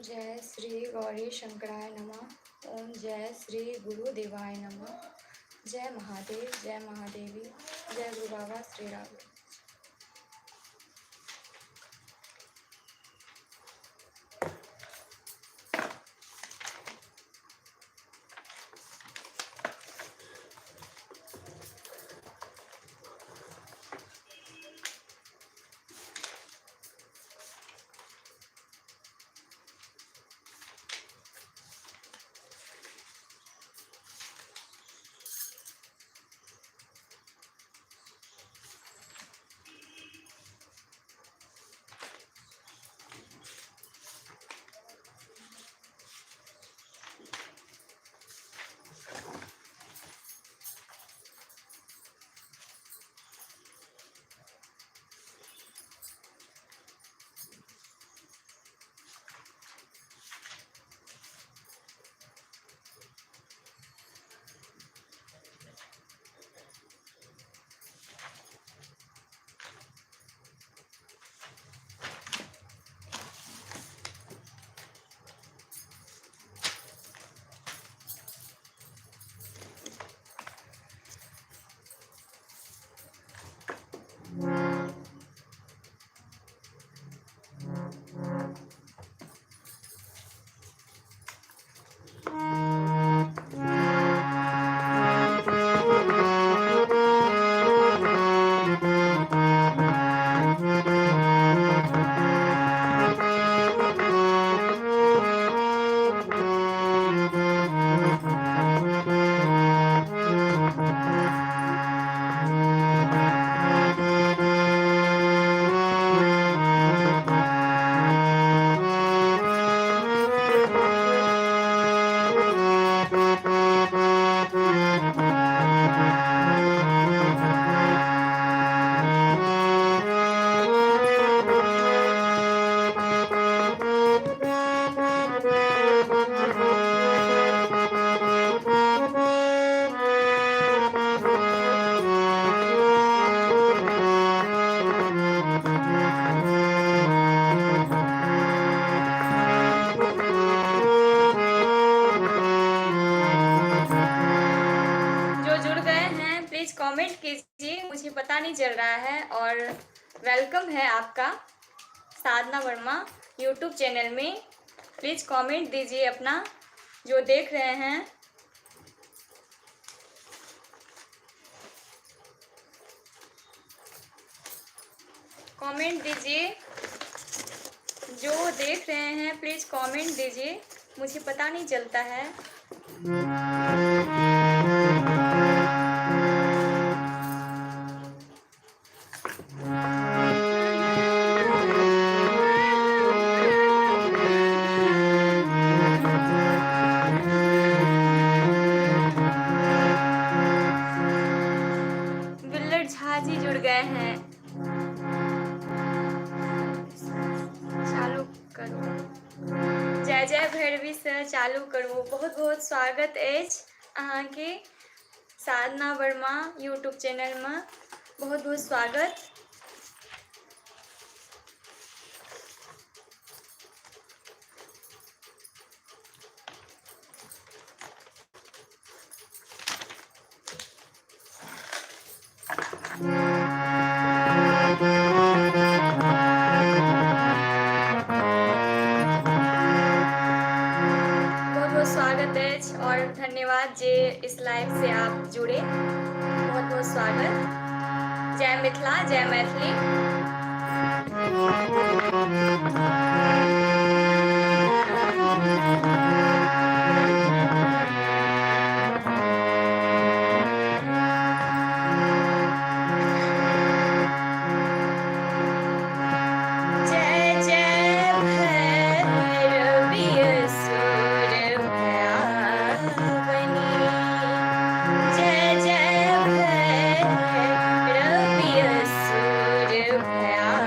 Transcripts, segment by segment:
ओम जय श्री गौरी शंकराय नमः। ओम जय श्री गुरुदेवाय नमः। जय महादेव, जय महादेवी, जय गुरु बाबा श्री राम। जो जुड़ गए हैं प्लीज कमेंट कीजिए, मुझे पता नहीं चल रहा है। और welcome है आपका साधना वर्मा यूट्यूब चैनल में। प्लीज कमेंट दीजिए अपना, जो देख रहे हैं। कमेंट दीजिए जो देख रहे हैं, प्लीज कमेंट दीजिए, मुझे पता नहीं चलता है। बिल्लर झा जी जुड़ गए हैं। चालू करो। जय जय भैरवी सर, चालू करो। बहुत बहुत स्वागत अछि अहाँके साधना वर्मा यूट्यूब चैनल में, बहुत बहुत स्वागत। बहुत बहुत स्वागत अछि और धन्यवाद जे इस लाइव से आप जुड़े। बहुत बहुत स्वागत। जय मिथिला, जय मैथिली। जय जय भैरवी असुर भयावनी, जय जय भैरवी असुर भयावनी।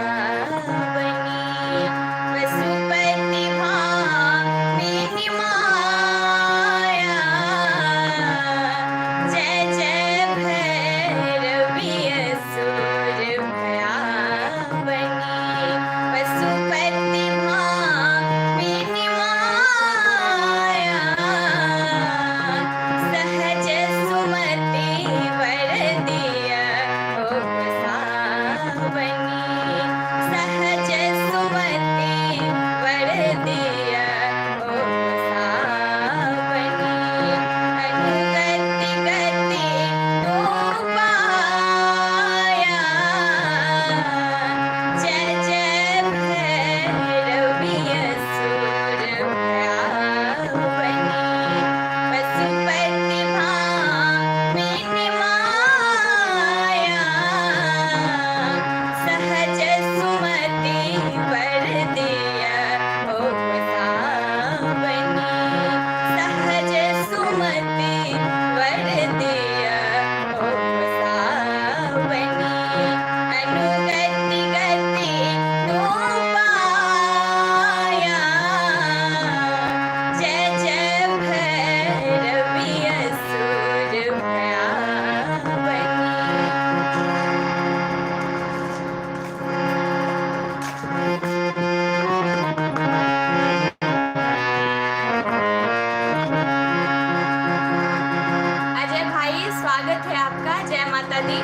माता दी।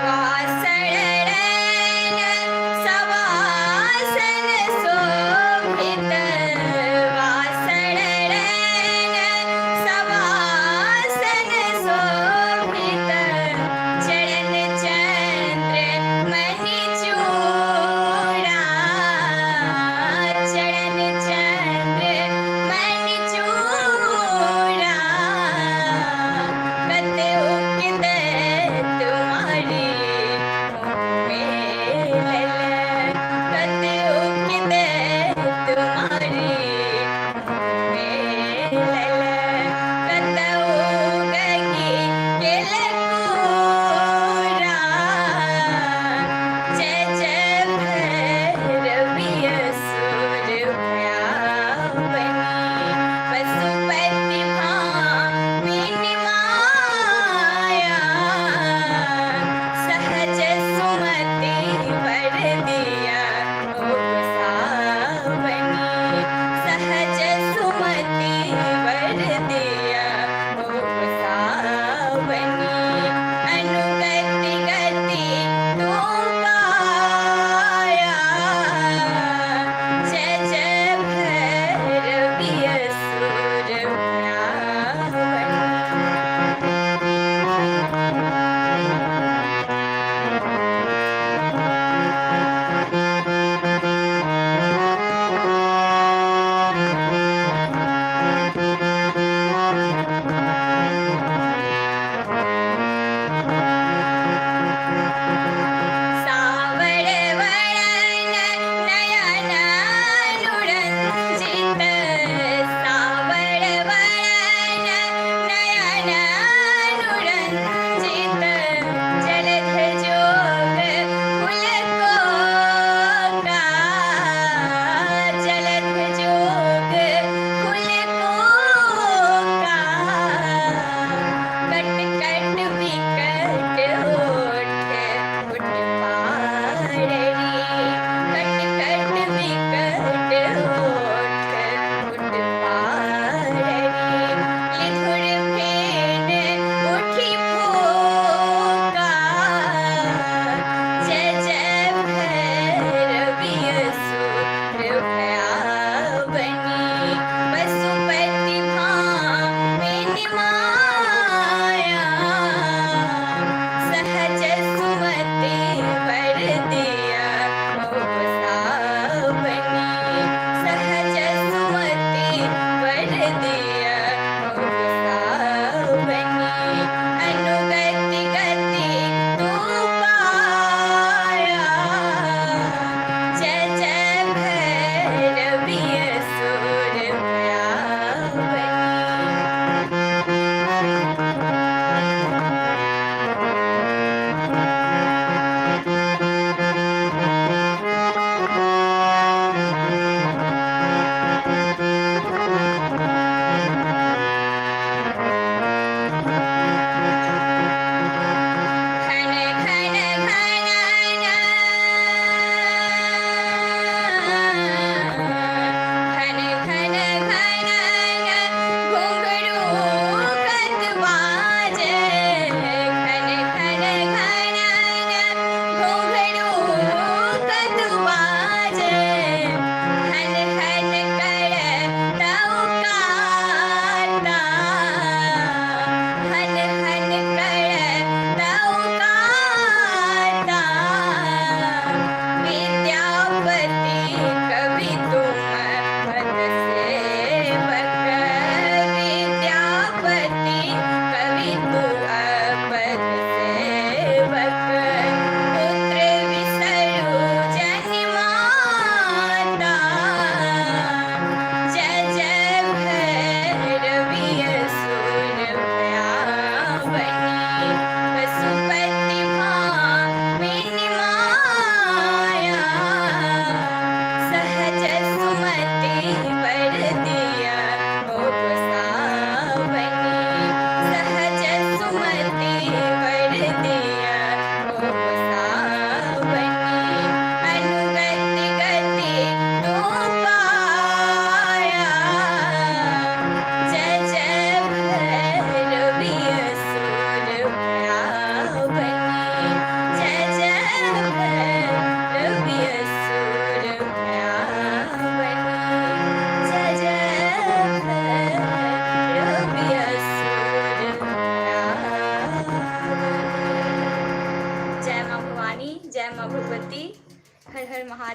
वासण सवासन शोभित, वासण सवासन शोभित, चरण चंद्र मणि चूड़ा, चरण चंद्र मणि चूड़ा।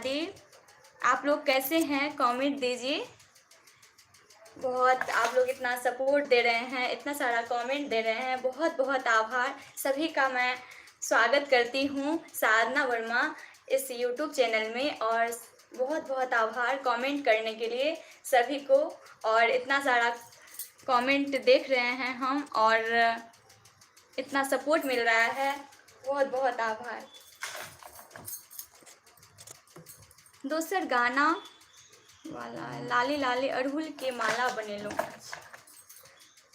महादेव। आप लोग कैसे हैं, कमेंट दीजिए। बहुत आप लोग इतना सपोर्ट दे रहे हैं, इतना सारा कमेंट दे रहे हैं, बहुत बहुत आभार सभी का। मैं स्वागत करती हूँ साधना वर्मा इस यूट्यूब चैनल में, और बहुत बहुत आभार कमेंट करने के लिए सभी को। और इतना सारा कमेंट देख रहे हैं हम और इतना सपोर्ट मिल रहा है, बहुत बहुत आभार। दोसर गाना वाला लाली लाली अड़हुल के माला बनेलो।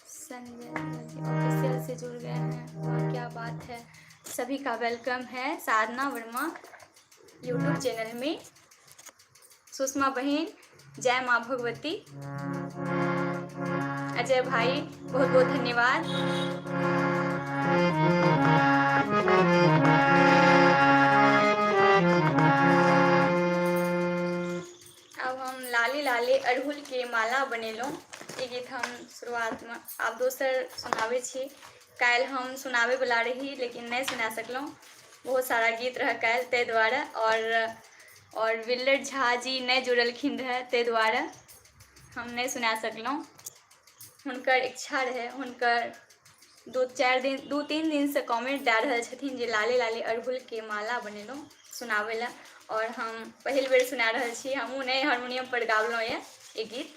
संजय जी ऑफिशियल से जुड़ गए हैं, वाह क्या बात है। सभी का welcome है साधना वर्मा यूट्यूब चैनल में। सुषमा बहन जय माँ भगवती। अजय भाई बहुत बहुत धन्यवाद। अब हम लाली लाली अड़हुल के माला बनेलहुँ। ई गीत हम शुरुआतमे आब दोसर सुनाबै छी। काल्हि हम सुनाबैवला रही लेकिन नहि सुना सकलहुँ, बहुत सारा गीत रहै काल्हि ताहि दुआरे। और विल्लर झा जी नहि जुड़लखिन रहए ताहि दुआरे हम नहि सुना सकलहुँ। हुनकर इच्छा रहै, हुनकर 2-4 दिन 2-3 दिनसँ कमेंट दए रहल छथिन जे लाले लाले अड़हुलके माला बनेलहुँ सुनाबै लए, और हम पहिल बेर सुना रहल छी। हमहूँ नहि हारमोनियम पर गाबलहुँ यऽ ई गीत,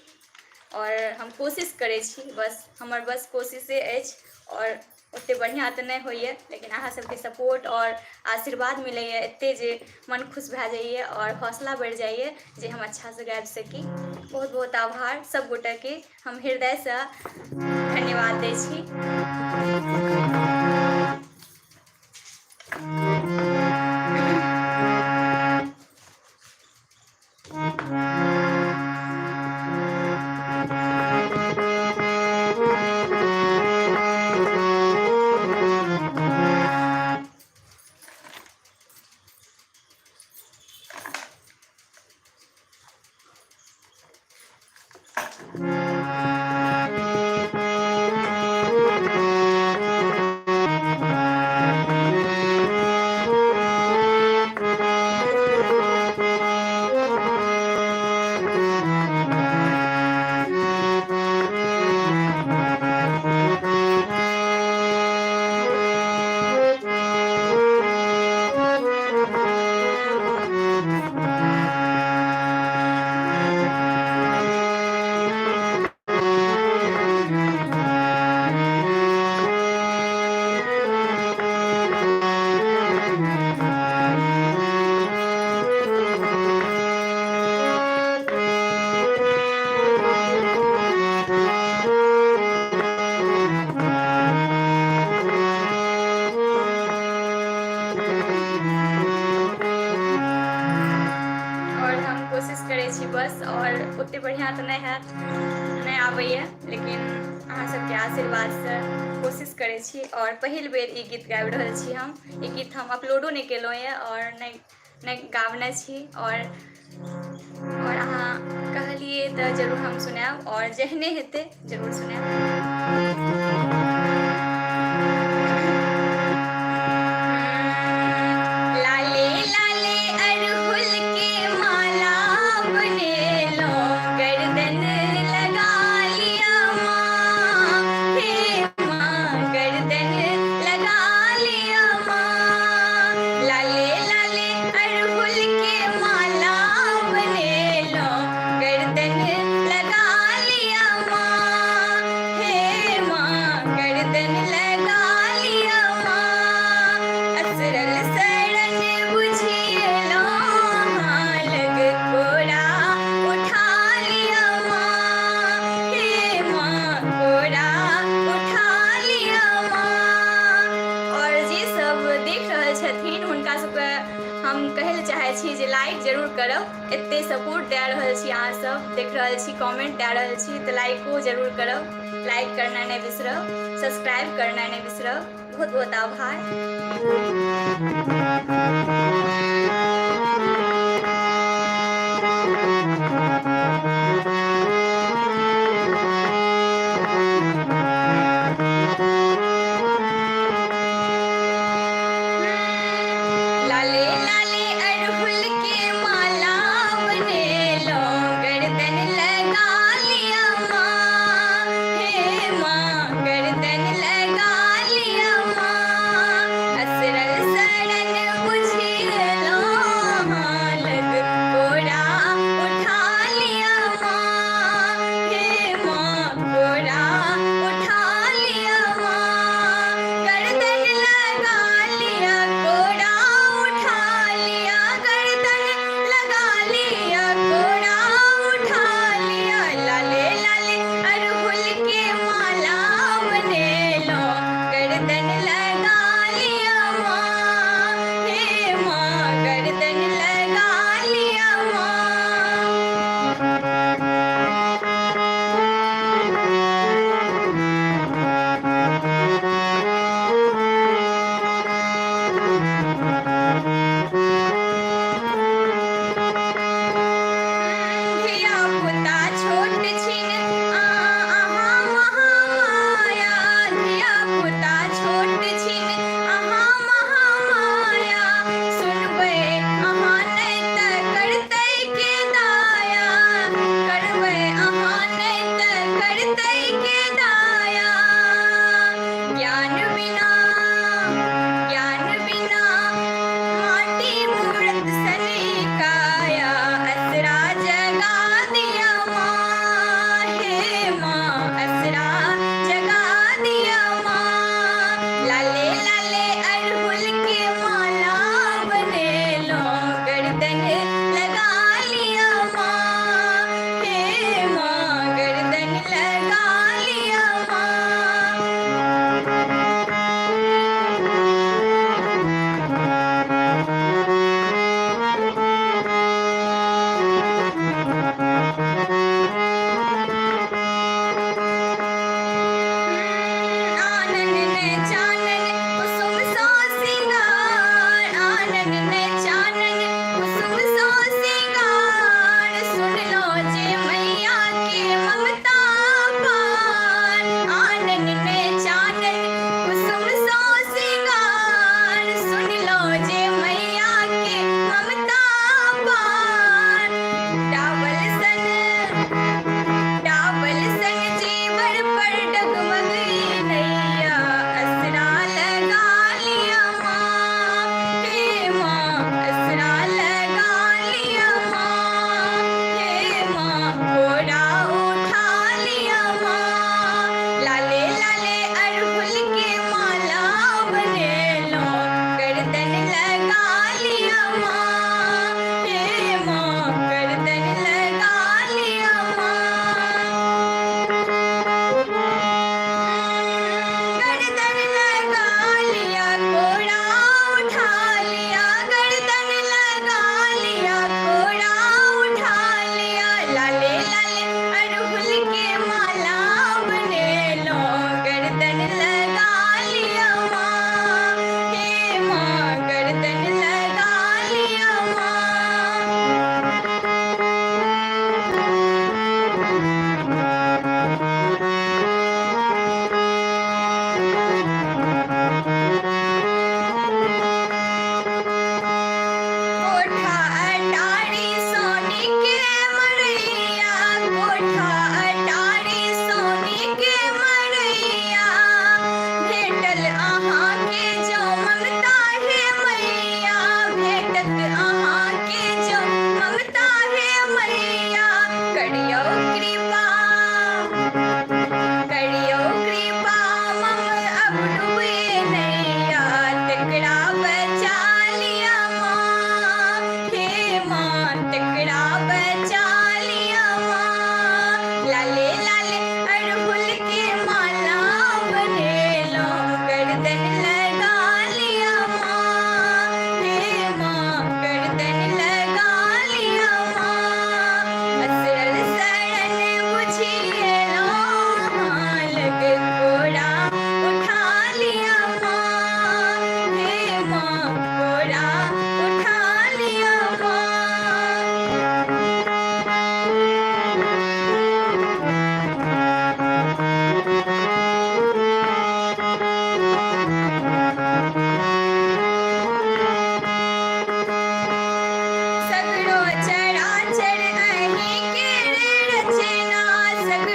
और हम कोशिश करै छी, बस हमर बस कोशिशे अछि, और ओते बढ़िआँ तऽ नहि होइए, लेकिन अहाँ सबके सपोर्ट और आशीर्वाद मिलैए एते जे मन खुश भए जाइए और हौसला बढ़ि जाइए जे हम अच्छासँ गाबि सकी। बहुत बहुत आभार सब गोटेके, हम हृदयसँ धन्यवाद दै छी। और हम कोशिश करै छी बस, और ओते बढ़िया तऽ नहि हैत, नहि आबैए, लेकिन अहाँ सबके आशीर्वादसँ कोशिश करै छी। और पहिल बेर ई गीत गाबि रहल छी हम। ई गीत हम अपलोडो नहि केलहुँ यऽ और नहि गाबने छी, और अहाँ कहलियै तऽ जरूर हम सुनायब, और जेहने हेतै जरूर सुनायब। लाले लाले अड़हुल के माला बनेलो, गर्दन लगा लिया माँ, हे माँ गर्दन लगा लिया माँ। लाले लाले अड़हुल के माला बनेलो, गर्दन लगा लिया माँ, हे माँ गर्दन लगा लिया माँ। असरल शरण बुझियलो, हाँ लग कोरा उठा लिया माँ, हे माँ कोरा उठा लिया माँ। और जे सब देख रहल छथिन हुनका सबके हम कहै लए चाहै छी जे लाइक जरूर करब। एते सपोर्ट दए रहल छी अहाँ सब, देख रहल छी, कमेंट दए रहल छी, तऽ लाइको जरूर करब। लाइक करना नहि बिसरब, सब्सक्राइब करना नहि बिसरब। बहुत बहुत आभार। लाले लाले अड़हुल के माला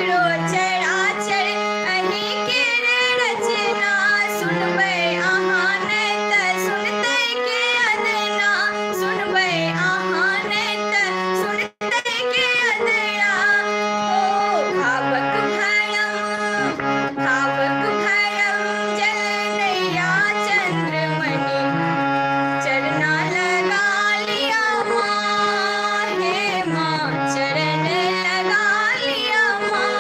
सगरो चराचर अहीं केर रचना। सुनबै अहाँ नै तऽ सुनतै के अदना, सुनबै अहाँ नै तऽ सुनतै के अदना। ओ भावक भरम, भावक भरम जल नैया चंद्रमणि, चरना लगा लिया माँ, हे माँ चरण लगा लिया माँ।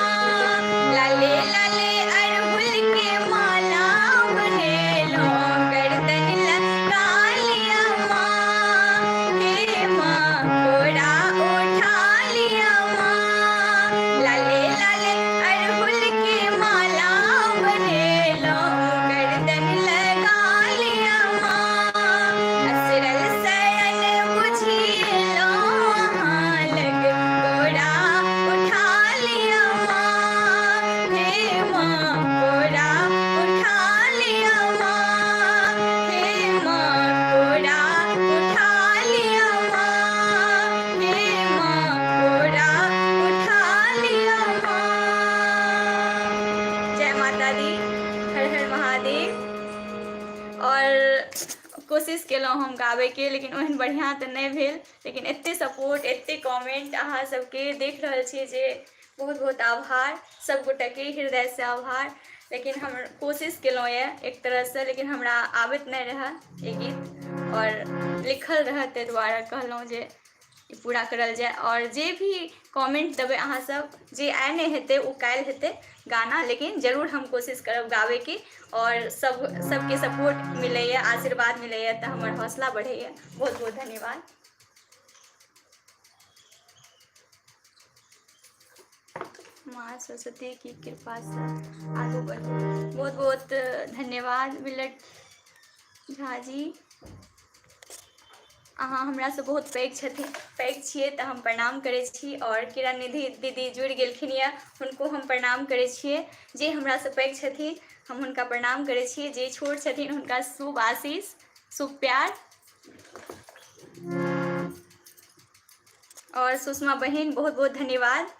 लाले लाले अड़हुल के माला बनेलौं, गर्दन लगा लिया माँ, हे माँ कोरा उठा लिया माँ। लाले लाले अड़हुल के माला बनेलौं, गर्दन लगा लिया माँ। असरल शरण बुझिलौं अहाँ लग, कोरा उठा लिया माँ, हे माँ कोरा उठा लिया माँ, हे माँ कोरा उठा लिया माँ, हे माँ कोरा उठा लिया माँ। जय माता दी, हर हर महादेव। आओर कोशिश केलहुँ हम गाबैके, लेकिन ओहन बढ़िआँ तऽ नहि भेल, लेकिन एते सपोर्ट, एते कमेंट अहाँ सबके देख रहल छी जे बहुत बहुत आभार सब गोटेके, हृदयसँ आभार। लेकिन हम कोशिश केलहुँ यऽ एक तरहसँ, लेकिन हमरा आबैत नहि रहए ई गीत आओर लिखल रहए, ताहि दुआरे कहलहुँ जे ई पूरा करल जाय। आओर जे भी कमेंट देबै अहाँ सब, जे आइ नहि हेतै ओ काल्हि हेतै गाना, लेकिन जरूर हम कोशिश करब गाबैके। आओर सब सबके सपोर्ट मिलैए, आशीर्वाद मिलैए तऽ हमर हौसला बढ़ैए। बहुत बहुत धन्यवाद। माँ सरस्वती की कृपा से आगू बढ़ू। बहुत बहुत धन्यवाद बिलट झा जी। अहाँ हमरासँ बहुत पैघ छथिन, पैघ छियै तऽ हम प्रणाम करै छी। आओर किरण निधि दीदी जुड़ि गेलखिन यऽ, हुनको हम प्रणाम करै छियै। जे हमरासँ पैघ छथिन हम हुनका प्रणाम करै छियै, जे छोट छथिन हुनका शुभ आशीष, शुभ प्यार। और सुषमा बहन बहुत बहुत धन्यवाद।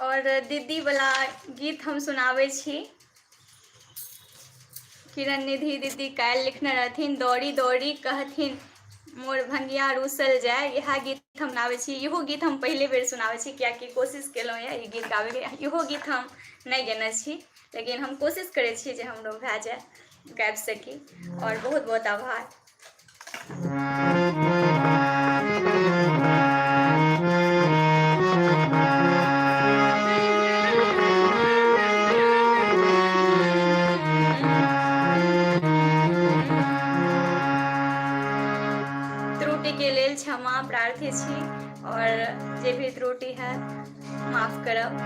और दीदी वाला गीत हम सुनाबै छी। किरण निधि दीदी काल्हि लिखने रहथिन, दौड़ी दौड़ी कहथिन मोर भंगिया रूसल जाय, इएह गीत हम गाबै छी। इहो गीत हम पहिले बेर सुनाबै छी, कियाकि कोशिश केलहुँ यऽ ई गीत गाबैके। इहो गीत हम नहि गेने छी, लेकिन हम कोशिश करै छी जे हमरो भए जाय, गाबि सकी। आओर बहुत बहुत आभार। त्रुटिके लेल क्षमा प्रार्थी छी और जे भी त्रुटि है माफ करब।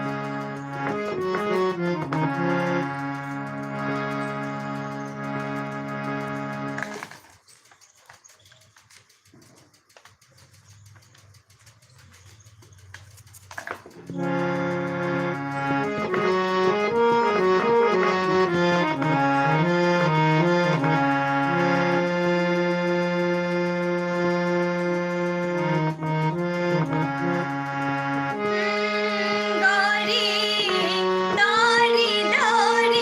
गौरी दौरी दौरी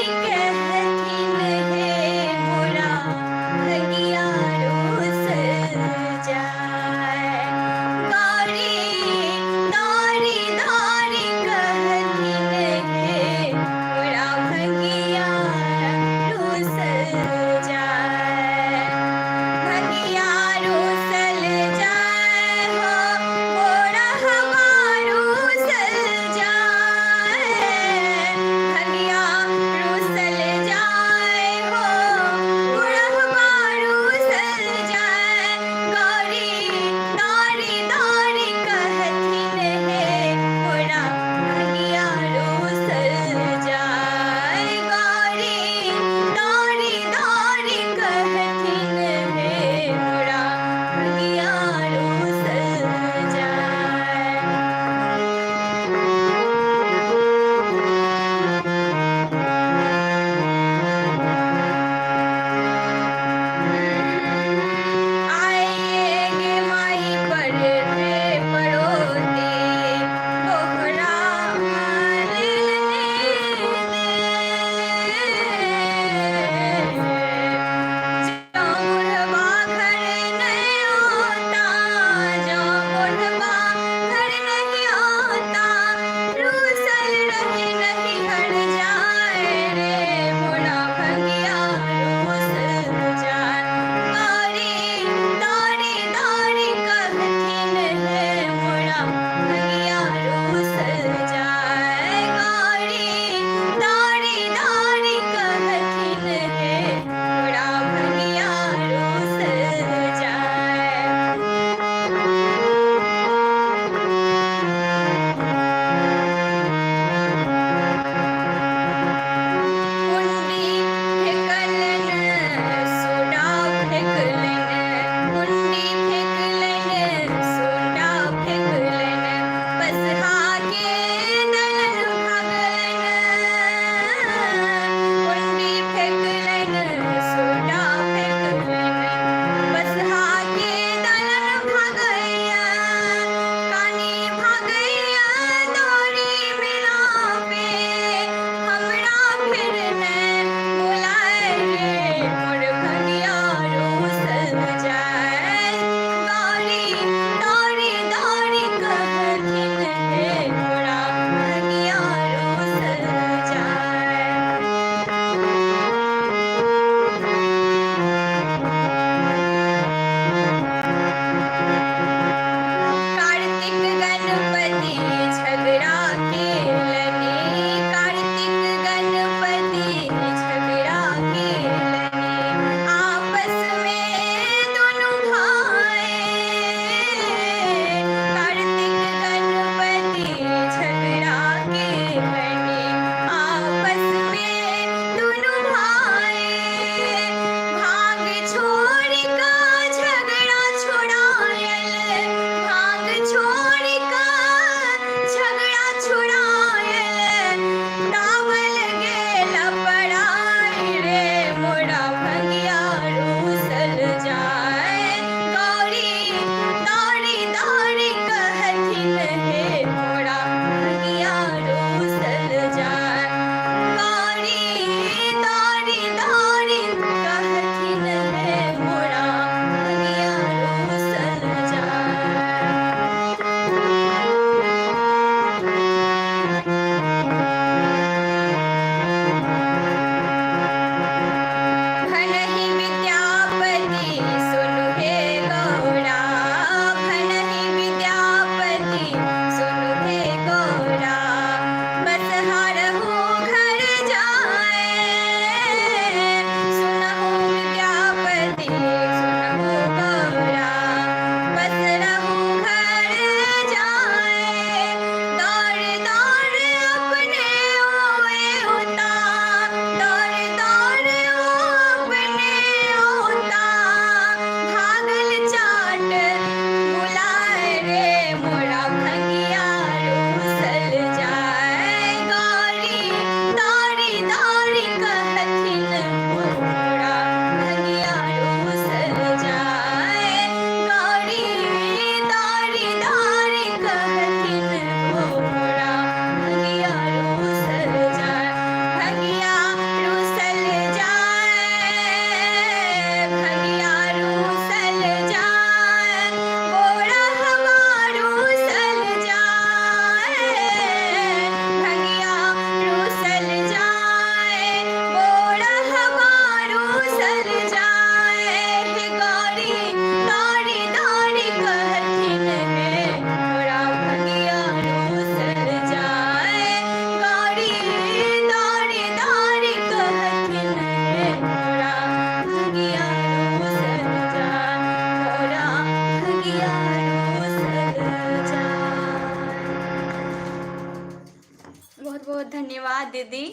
दीदी,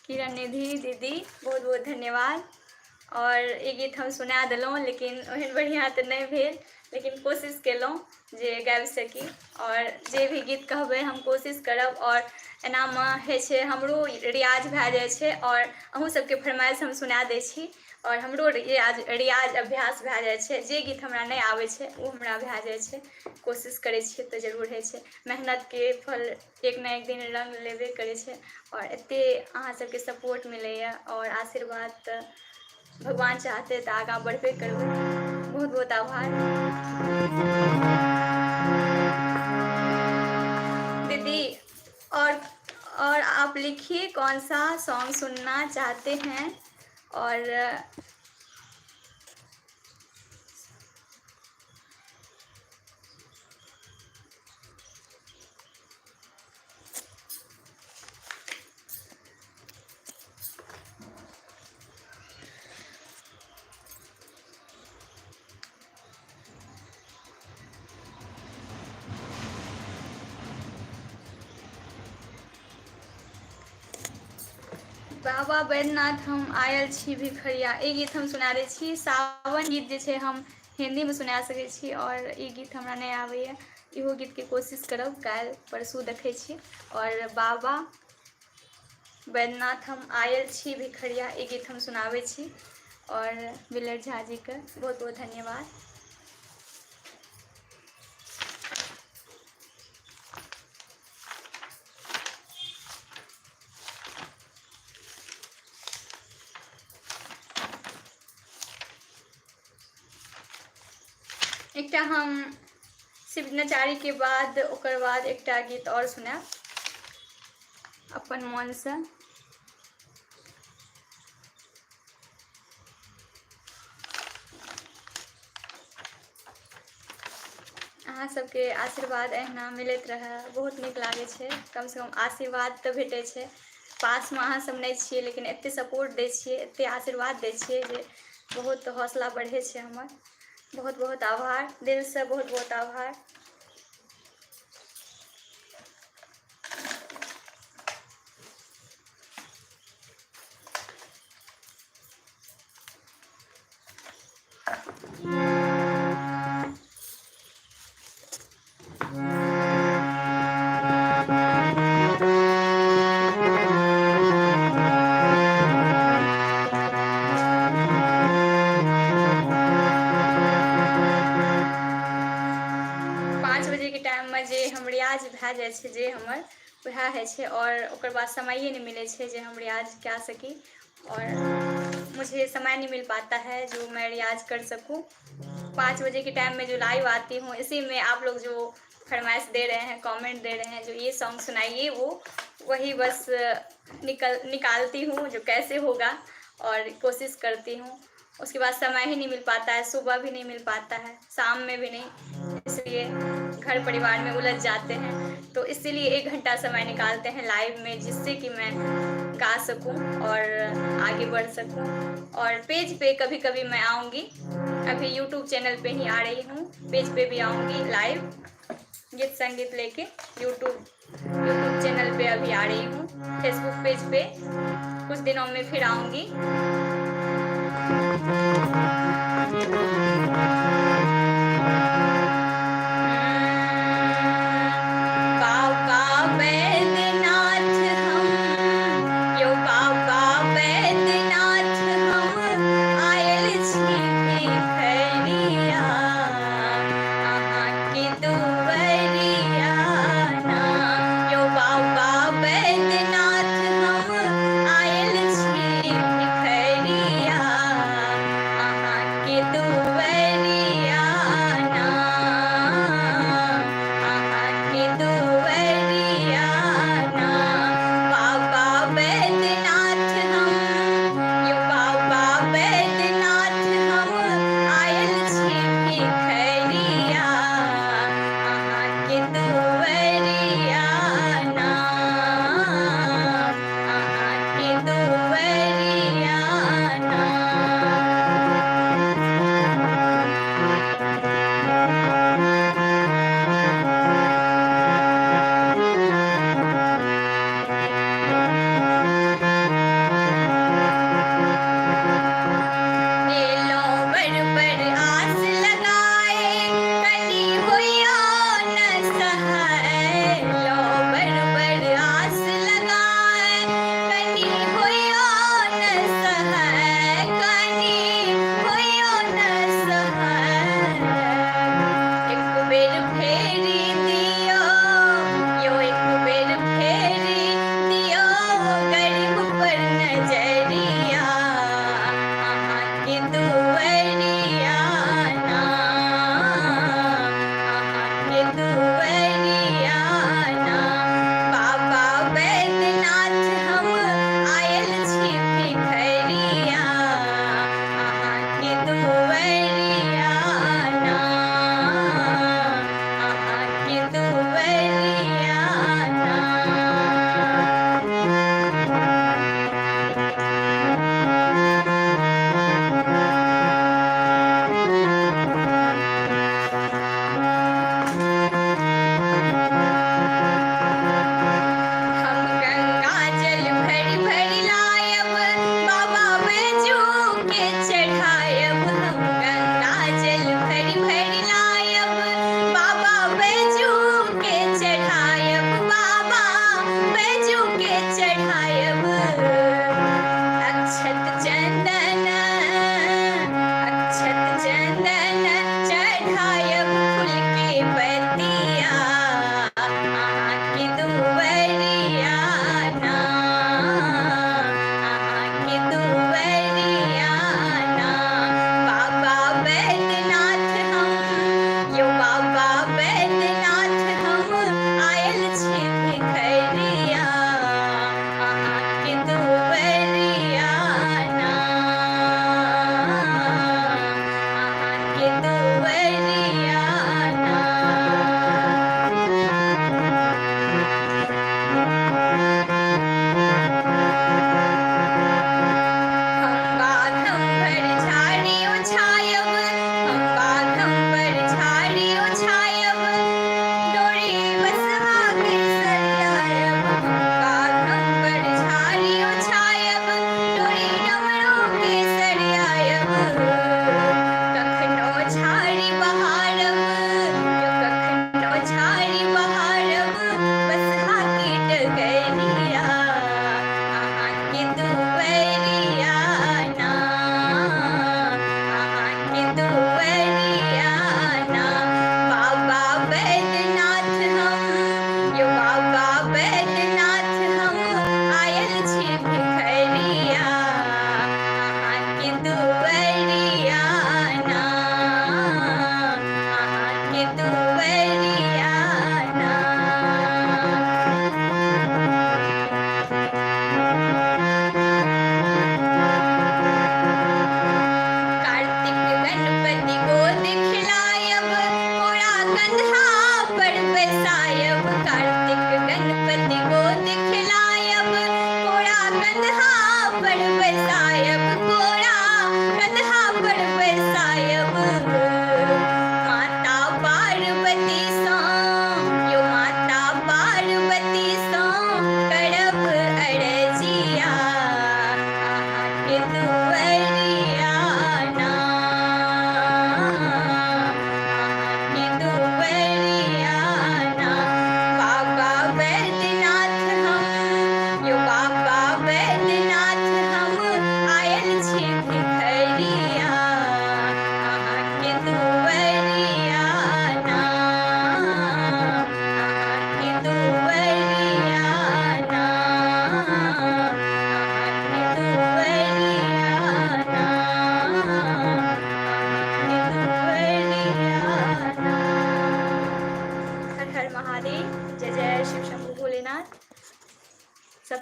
किरण निधि दीदी, बहुत बहुत धन्यवाद। आओर ई गीत हम सुना देलहुँ, लेकिन ओहन बढ़िआँ तऽ नहि भेल, लेकिन कोशिश केलहुँ जे गाबि सकी। आओर जे भी गीत कहबै हम कोशिश करब। आओर एनामे होइ छै हमरो रियाज भए जाइ छै, आओर अहूँ सबके फरमाइश हम सुना दै छी, आओर हमरो रियाज रियाज अभ्यास भए जाइ छै। जे गीत हमरा नहि आबै छै ओ हमरा भए जाइ छै। कोशिश करै छियै तऽ जरूर होइ छै। मेहनतके फल एक ने एक दिन रङ्ग लेबे करै छै। आओर एते अहाँ सबके सपोर्ट मिलैए आओर आशीर्वाद, तऽ भगवान चाहते तऽ आगाँ बढ़बे करबै। बहुत बहुत आभार दीदी। और आप लिखिए कौन सा सॉन्ग सुनना चाहते हैं। और बाबा बैद्यनाथ हम आयल छी भिखरिया, ई गीत हम सुना दै छी। सावन गीत जे छै हम हिन्दीमे सुना सकै छी, आओर ई गीत हमरा नहि आबैए। इहो गीतके कोशिश करब काल्हि परसू, देखै छी। आओर बाबा बैद्यनाथ हम आयल छी भिखरिया, ई गीत हम सुनाबै छी। आओर बिलर झा जीके बहुत बहुत धन्यवाद। एकटा हम शिव नचारी के बाद ओकर बाद एकटा गीत और सुनायब अपन मोनसँ। अहाँ सबके आशीर्वाद एहिना मिलैत रहए, बहुत नीक लागै छै। कमसँ कम आशीर्वाद तऽ भेटै छै। पासमे अहाँ सब नहि छियै, लेकिन एते सपोर्ट दै छियै, एते आशीर्वाद दै छियै जे बहुत हौसला बढ़ै छै हमर। बहुत बहुत आभार, दिलसँ बहुत बहुत आभार। 5 बजेके टाइममे जे हम रियाज भए जाइ छै जे हमर वएह होइ छै, आओर ओकर बाद समये नहि मिलै छै जे हम रियाज कए सकी। और मुझे समय नहीं मिल पाता है जो मैं रियाज कर सकूं। 5 बजे के टाइम में जो लाइव आती हूँ, इसी में आप लोग जो फरमाइश दे रहे हैं, कमेंट दे रहे हैं जो ये सॉन्ग सुनाइए, वो वही बस निकल निकालती हूँ जो कैसे होगा और कोशिश करती हूँ। उसके बाद समय ही नहीं मिल पाता है, सुबह भी नहीं मिल पाता है, शाम में भी नहीं, इसलिए घर परिवार में उलझ जाते हैं। तो इसीलिए 1 घंटा समय निकालते हैं लाइव में, जिससे कि मैं गा सकूं और आगे बढ़ सकूं। और पेज पे कभी कभी मैं आऊँगी। अभी यूट्यूब चैनल पे ही आ रही हूँ, पेज पे भी आऊँगी लाइव गीत संगीत लेके। यूट्यूब यूट्यूब चैनल पे अभी आ रही हूँ, फेसबुक पेज पे कुछ दिनों में फिर आऊँगी। बाबा बैद्यनाथ हम, यो बाबा बैद्यनाथ हम आयल छी भिखरिया, अहाँके दुवरिया ना। यो बाबा बैद्यनाथ हम आयल छी भिखरिया, अहाँके दुवरिया ना, अहाँके दुवरिया ना। बाबा बैद्यनाथ हम, यो बाबा बैद्यनाथ हम आयल छी भिखरिया, अहाँके दुवरिया ना, अहाँके दुवरिया ना।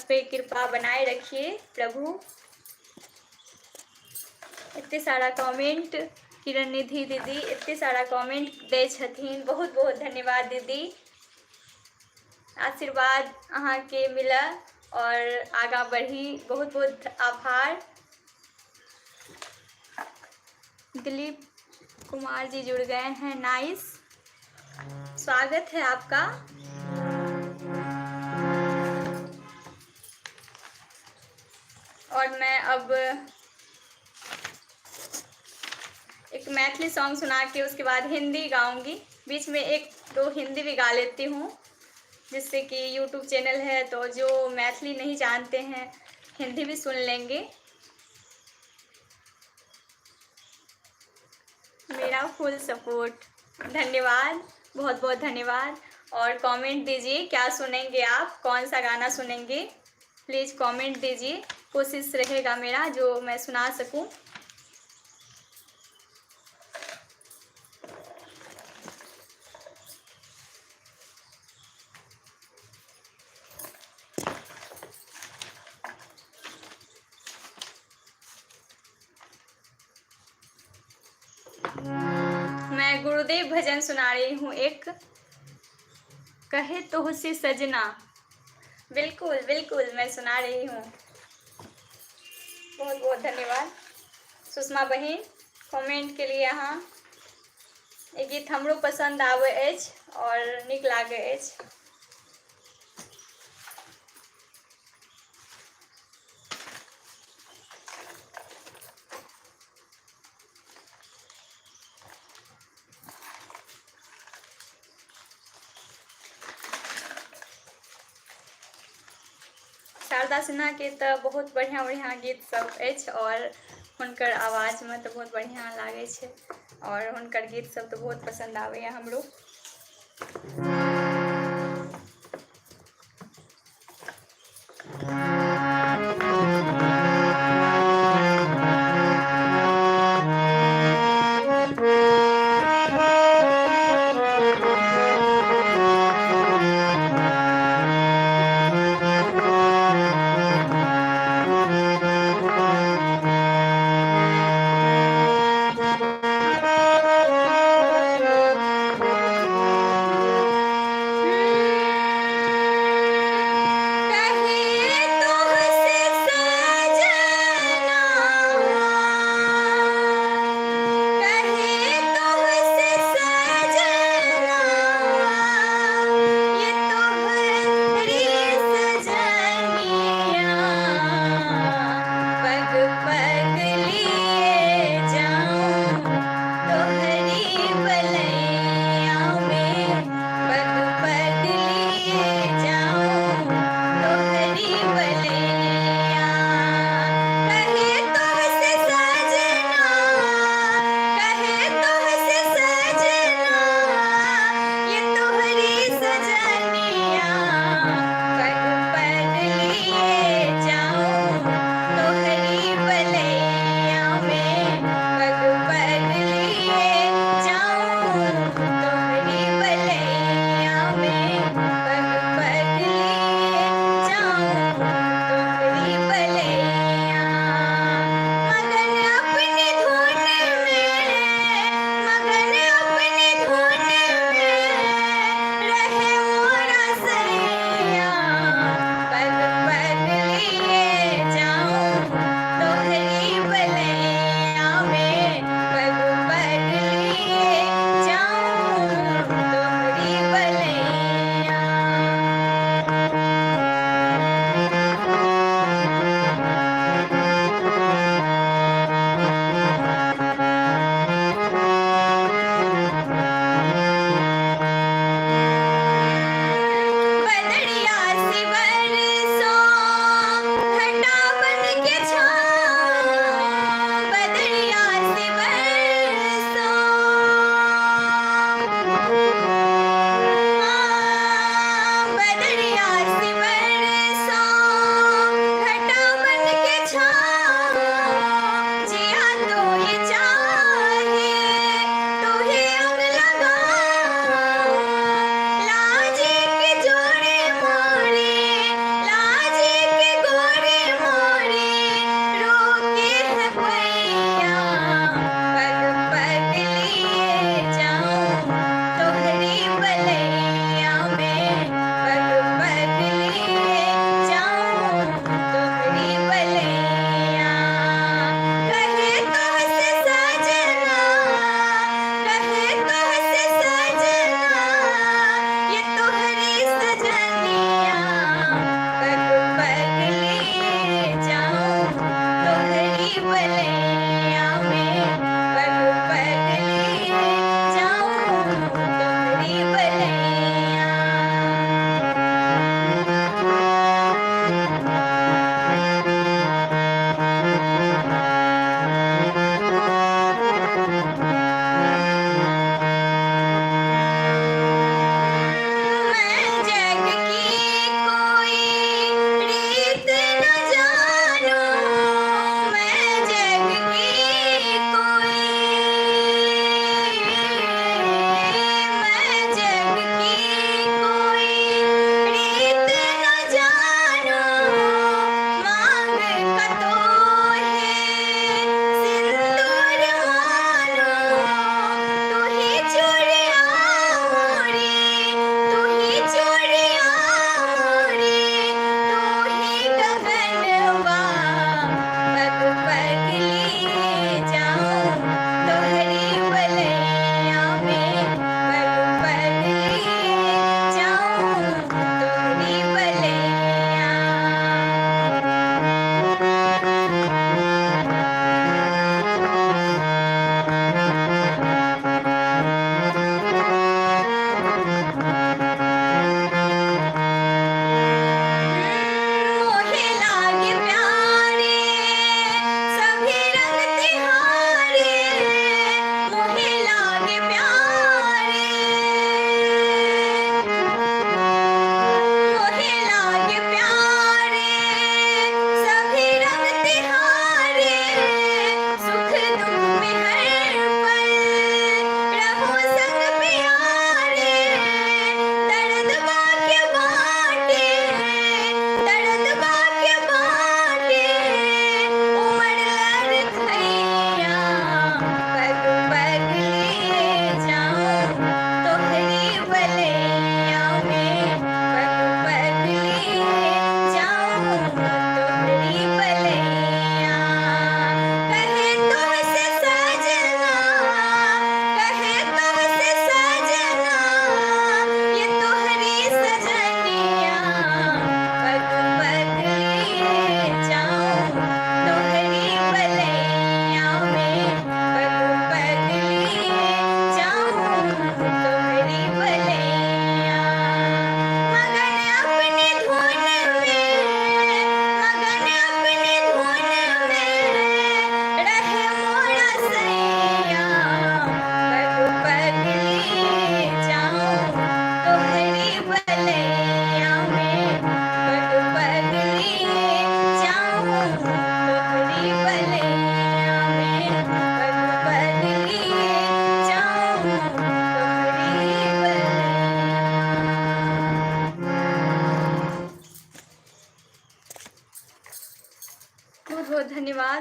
पे कृपा बनाए रखिए प्रभु। एते सारा कमेंट किरण निधि दीदी एते सारा कमेंट दै छथिन, बहुत बहुत धन्यवाद दीदी। आशीर्वाद अहाँके मिलय और आगाँ बढ़ी, बहुत बहुत आभार। दिलीप कुमार जी जुड़ गए हैं, नाइस, स्वागत है आपका। और मैं अब एक मैथिली सॉन्ग सुना के उसके बाद हिंदी गाऊंगी, बीच में एक दो हिंदी भी गा लेती हूँ, जिससे कि यूट्यूब चैनल है तो जो मैथिली नहीं जानते हैं हिंदी भी सुन लेंगे। मेरा फुल सपोर्ट, धन्यवाद, बहुत बहुत धन्यवाद। और कमेंट दीजिए क्या सुनेंगे आप, कौन सा गाना सुनेंगे, प्लीज़ कमेंट दीजिए। कोशिश रहेगा मेरा जो मैं सुना सकूं। मैं गुरुदेव भजन सुना रही हूँ एक, कहे तो से सजना। बिल्कुल बिल्कुल मैं सुना रही हूँ। बहुत बहुत धन्यवाद सुषमा बहन कमेंट के लिए। अहाँ ई गीत हमरो पसंद आबै अछि और नीक लागै अछि। शारदा सिन्हा के तऽ बहुत बढ़िआँ बढ़िआँ गीत सब अछि और हुनकर आवाजमे तऽ बहुत बढ़िआँ लागै छै और हुनकर गीत सब तऽ बहुत पसन्द आबैए हमरो।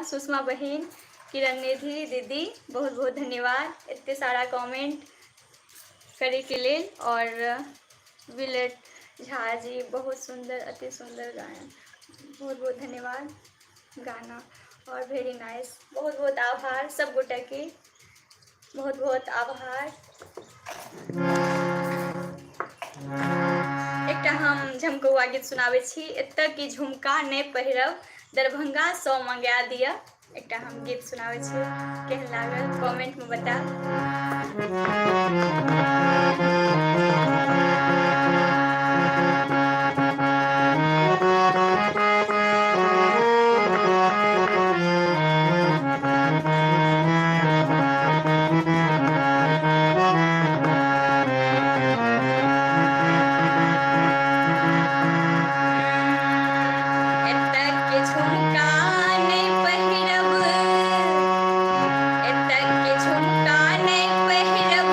सुषमा बहिन, किरण निधि दीदी, बहुत बहुत धन्यवाद एते सारा कमेंट करैके लेल। और विलेट झा जी, बहुत सुंदर, अति सुंदर गायन, बहुत बहुत धन्यवाद गाना और वेरी नाइस। बहुत बहुत आभार सब गोटा के, बहुत बहुत आभार। एकटा हम झमकौआ गीत सुनाबै छी, एतऽ की झुमका नहि पहिरब दरभंगा सँ मंगा दिअ। एकटा हम गीत सुनाबै छी, केहन लागल कमेंट में बतायब। एतऽ के झुमका नहि पहिरब, एतऽ के झुमका नहि पहिरब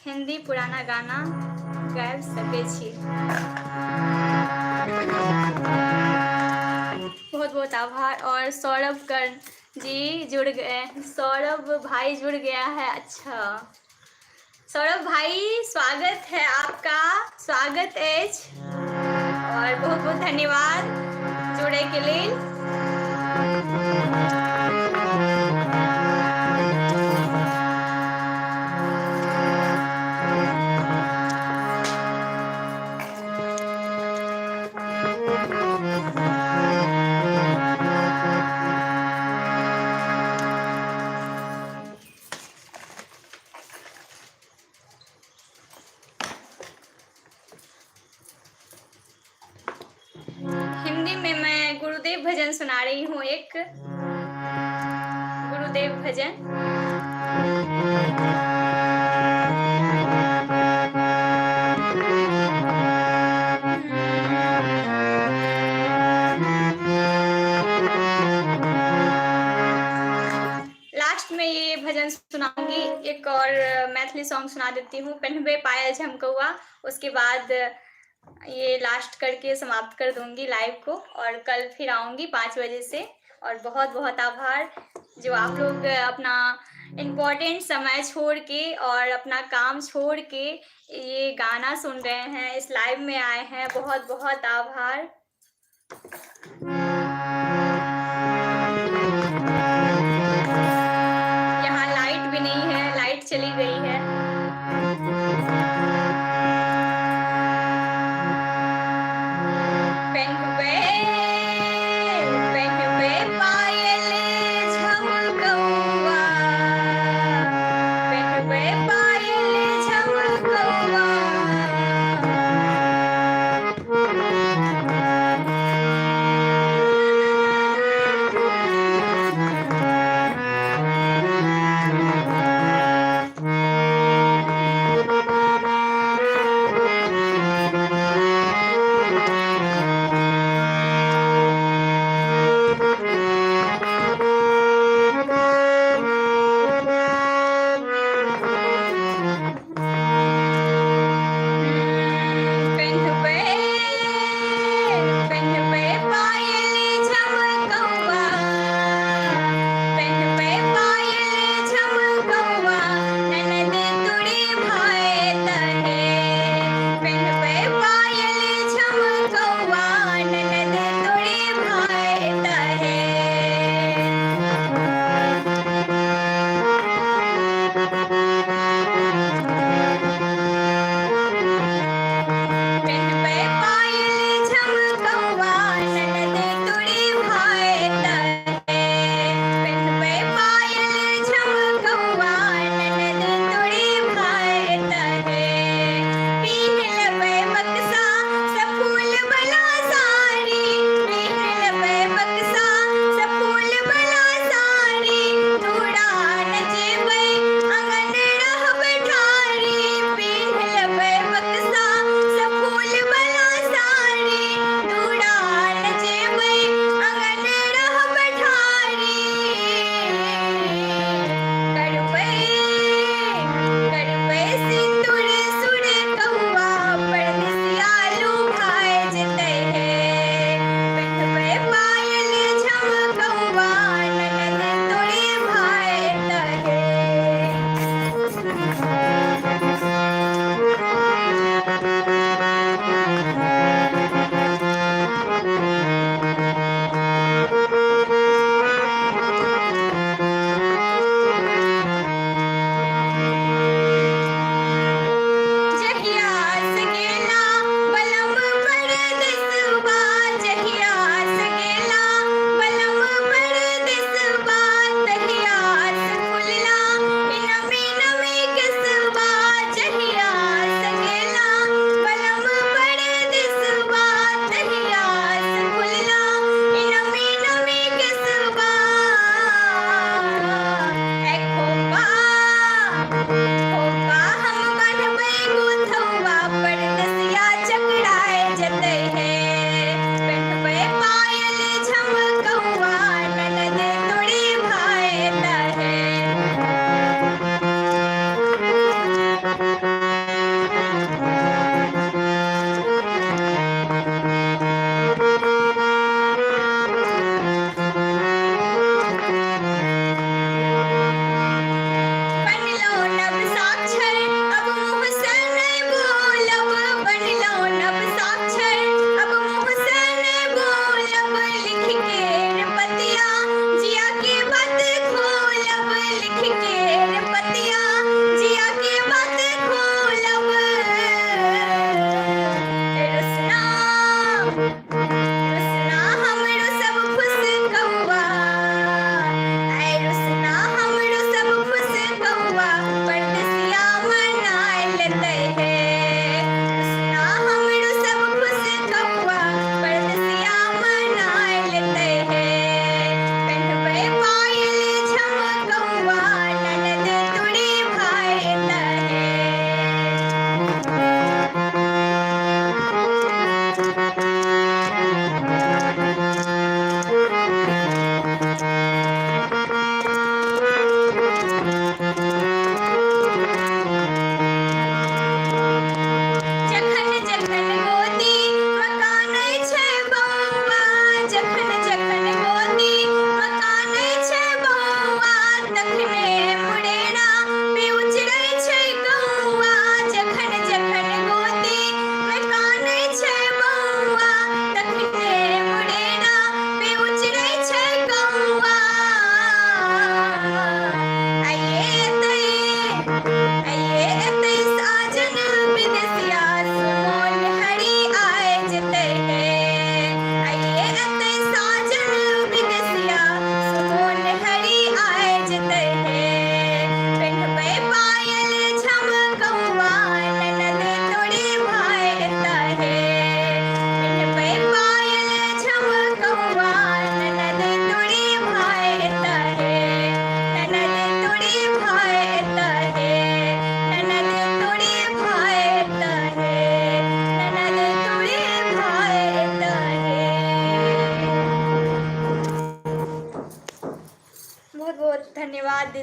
हिंदी पुराना गाना गाबि सकै छी। बहुत बहुत आभार। और सौरभ कर्ण जी जुड़ गए, सौरभ भाई जुड़ गया है। अच्छा सौरभ भाई, स्वागत है आपका, स्वागत अछि और बहुत बहुत धन्यवाद जुड़े के लेल। हिंदी में मैं गुरुदेव भजन सुना रही हूँ, एक गुरुदेव भजन। लास्ट में ये भजन सुनाऊंगी, एक और मैथिली सॉन्ग सुना देती हूँ, पहनबे पायल झमकौआ। उसके बाद ये लास्ट करके समाप्त कर दूंगी लाइव को, और कल फिर आऊंगी 5 बजे से। और बहुत बहुत आभार जो आप लोग अपना इम्पोर्टेंट समय छोड़ के और अपना काम छोड़ के ये गाना सुन रहे हैं, इस लाइव में आए हैं। बहुत बहुत आभार। यहाँ लाइट भी नहीं है, लाइट चली गई है। पहनबे पहनबे पायल झमकौआ, पहनबे पायल झमकौआ,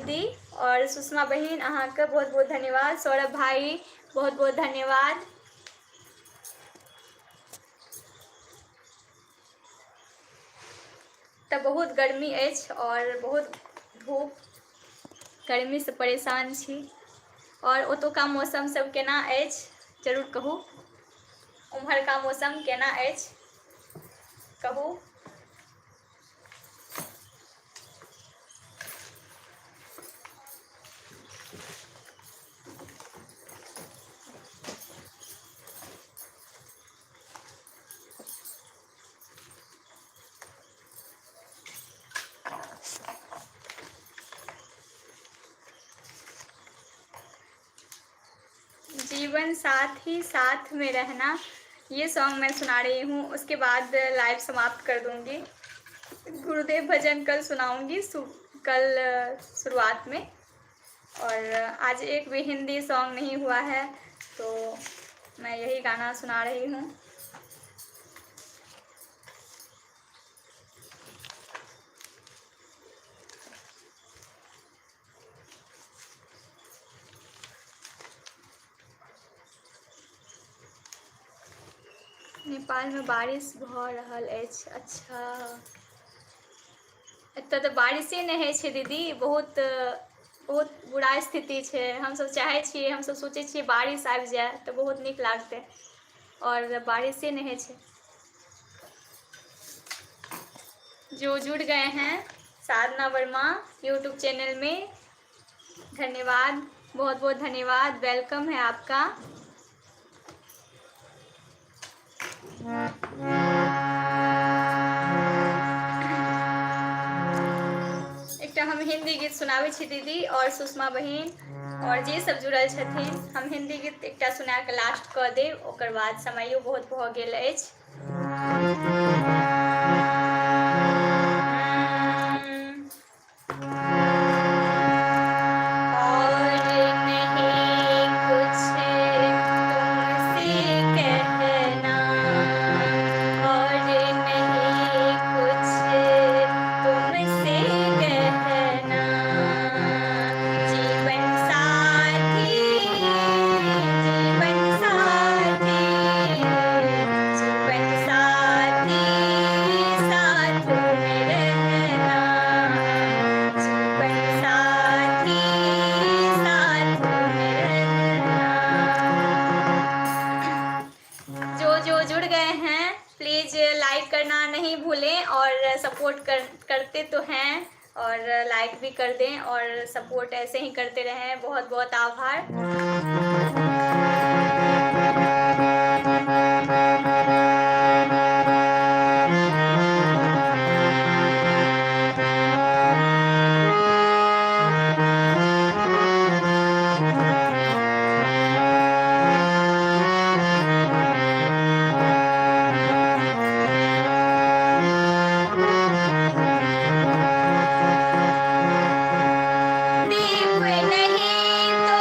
दीदी और सुषमा बहिन अहाँके बहुत बहुत धन्यवाद। सौरभ भाई बहुत बहुत धन्यवाद। तऽ बहुत गर्मी अछि और बहुत धूप, गर्मीसँ परेशान छी। और ओतुका मौसम सब केना अछि जरूर कहू, उम्हरका मौसम केना अछि कहू। जीवन साथी साथ में रहना, ये सॉन्ग मैं सुना रही हूँ, उसके बाद लाइव समाप्त कर दूँगी। गुरुदेव भजन कल सुनाऊँगी, कल शुरुआत में। और आज एक भी हिंदी सॉन्ग नहीं हुआ है तो मैं यही गाना सुना रही हूँ। नेपालमे बारिश भऽ रहल अछि। अच्छा, एतऽ तऽ बारिशे नहि होइ छै दीदी, बहुत बहुत बुरा स्थिति छै। हमसभ चाहै छियै, हमसभ सोचै छियै बारिश आबि जाय तऽ बहुत नीक लागतै, आओर बारिशे नहि होइ छै। जो जुड़ गए हैं साधना वर्मा यूट्यूब चैनल में, धन्यवाद, बहुत बहुत धन्यवाद, welcome है आपका। एकटा हम हिंदी गीत सुनाबै छी दीदी और सुषमा बहिन और जे सब जुड़ल छथिन, हम हिंदी गीत एकटा सुना कऽ लास्ट कऽ देब, ओकर बाद समयो बहुत भऽ गेल अछि। और नहीं कुछ तुमसे कहना, और नहीं कुछ तुमसे कहना, जीवन साथी, जीवन साथी, जीवन साथी साथ में रहना, जीवन साथी साथ में रहना। जो जो जुड़ गए हैं प्लीज़ लाइक करना नहीं भूलें, और सपोर्ट करते तो हैं और लाइक भी कर दें और सपोर्ट ऐसे ही करते रहें। बहुत बहुत आभार। दीप नहीं तो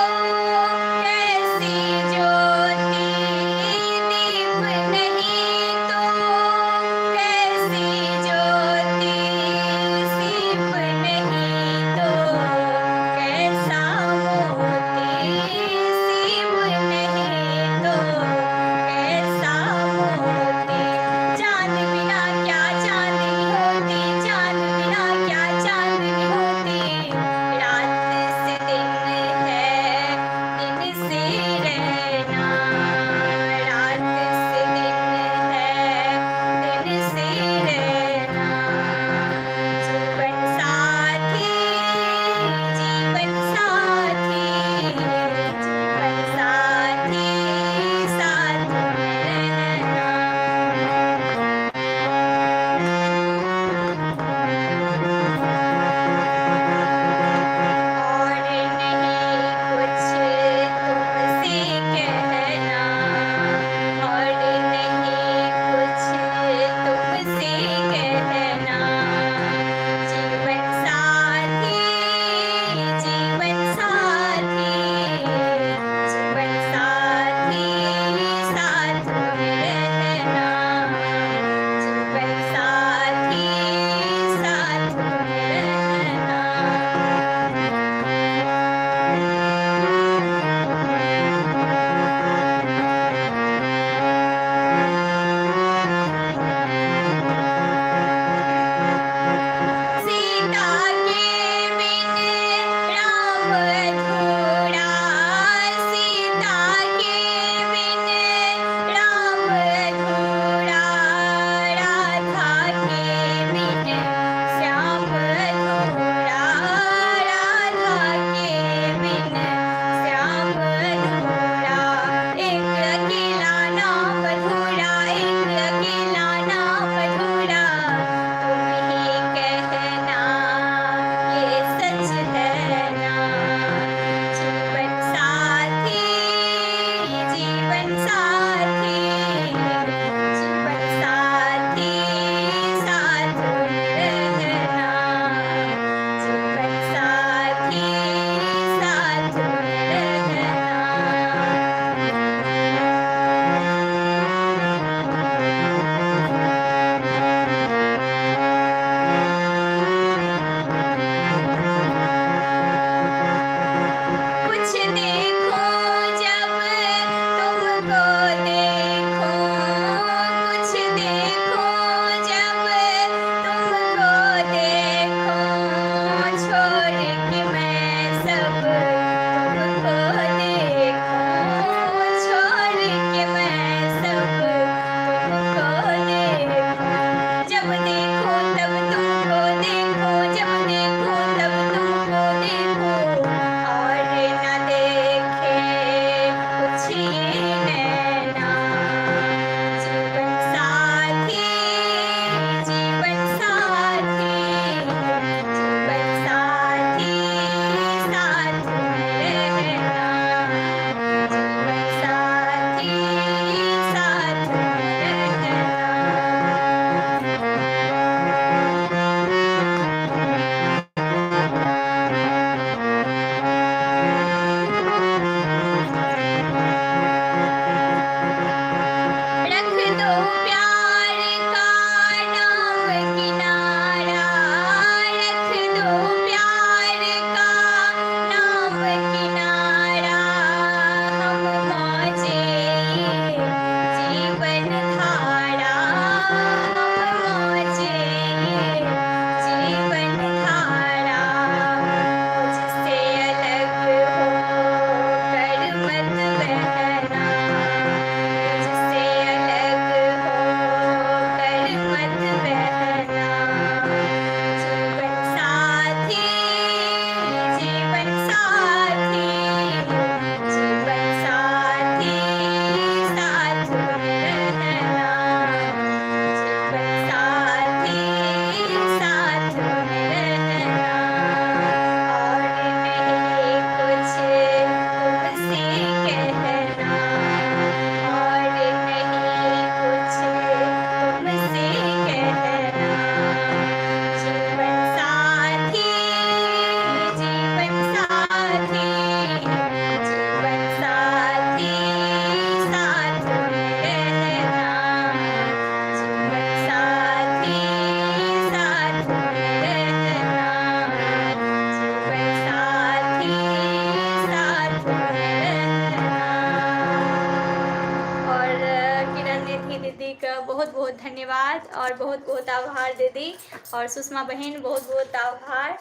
बहुत बहुत धन्यवाद और बहुत बहुत आभार दीदी। और सुषमा बहन बहुत बहुत आभार,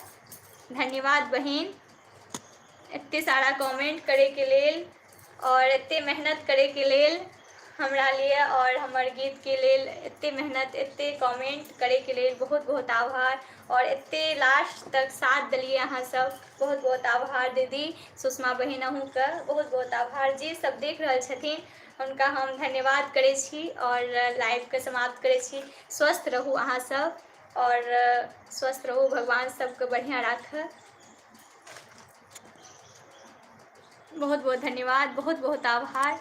धन्यवाद बहन, एते सारा कमेंट करे के लेल और एते मेहनत करे के लेल हमरा लिए और हमर गीत के लेल एते मेहनत एते कमेंट करे के लेल बहुत बहुत आभार। और एते लास्ट तक साथ दिलिए अहाँ सब, बहुत बहुत आभार दीदी। सुषमा बहन अहूँके बहुत बहुत आभार। जे सब देख रहल छथिन हुनका हम धन्यवाद करै छी और लाइवके समाप्त करै छी। स्वस्थ रहू अहाँ सब और स्वस्थ रहू, भगवान सबके बढ़िआँ राखऽ। बहुत बहुत धन्यवाद, बहुत बहुत आभार।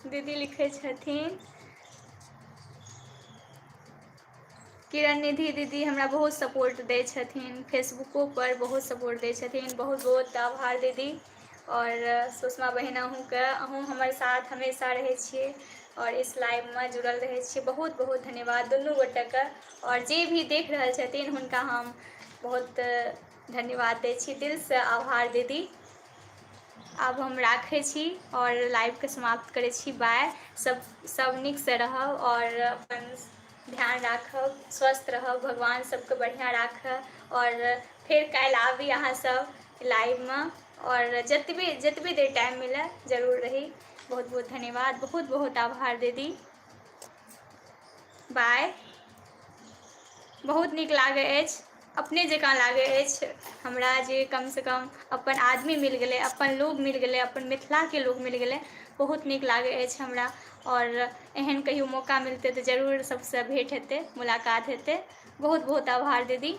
दीदी लिखै छथिन किरण निधि दीदी हमरा बहुत सपोर्ट दै छथिन, फेसबुको पर बहुत सपोर्ट दै छथिन, बहुत बहुत आभार दीदी। और सुषमा बहिन अहूँके, अहूँ हमर साथ हमेशा रहै छियै और इस लाइवमे जुड़ल रहै छियै, बहुत बहुत धन्यवाद दुनू गोटेके। और जे भी देख रहल छथिन हुनका हम बहुत धन्यवाद दै छी, दिलसँ आभार दीदी। आब हम राखै छी और लाइवके समाप्त करै छी। बाय। सब सब नीकसँ रहब और अपन ध्यान राखब, स्वस्थ रहब, भगवान सबके बढ़िआँ राखऽ। और फेर काल्हि आबी अहाँ सब लाइवमे और जतबे जतबे देर टाइम मिले जरूर रही। बहुत बहुत धन्यवाद, बहुत बहुत आभार दीदी। बाय। बहुत नीक लागै अछि, अपने जकाँ लागै अछि हमरा जे कमसँ कम अपन आदमी मिल गेलै, अपन लोग मिल गेलै, अपन मिथिलाके लोग मिल गेलै, बहुत नीक लागै अछि हमरा। आओर एहन कहियो मौका मिलतै तऽ जरूर सबसँ भेँट हेतै, मुलाकात हेतै। बहुत बहुत आभार दीदी।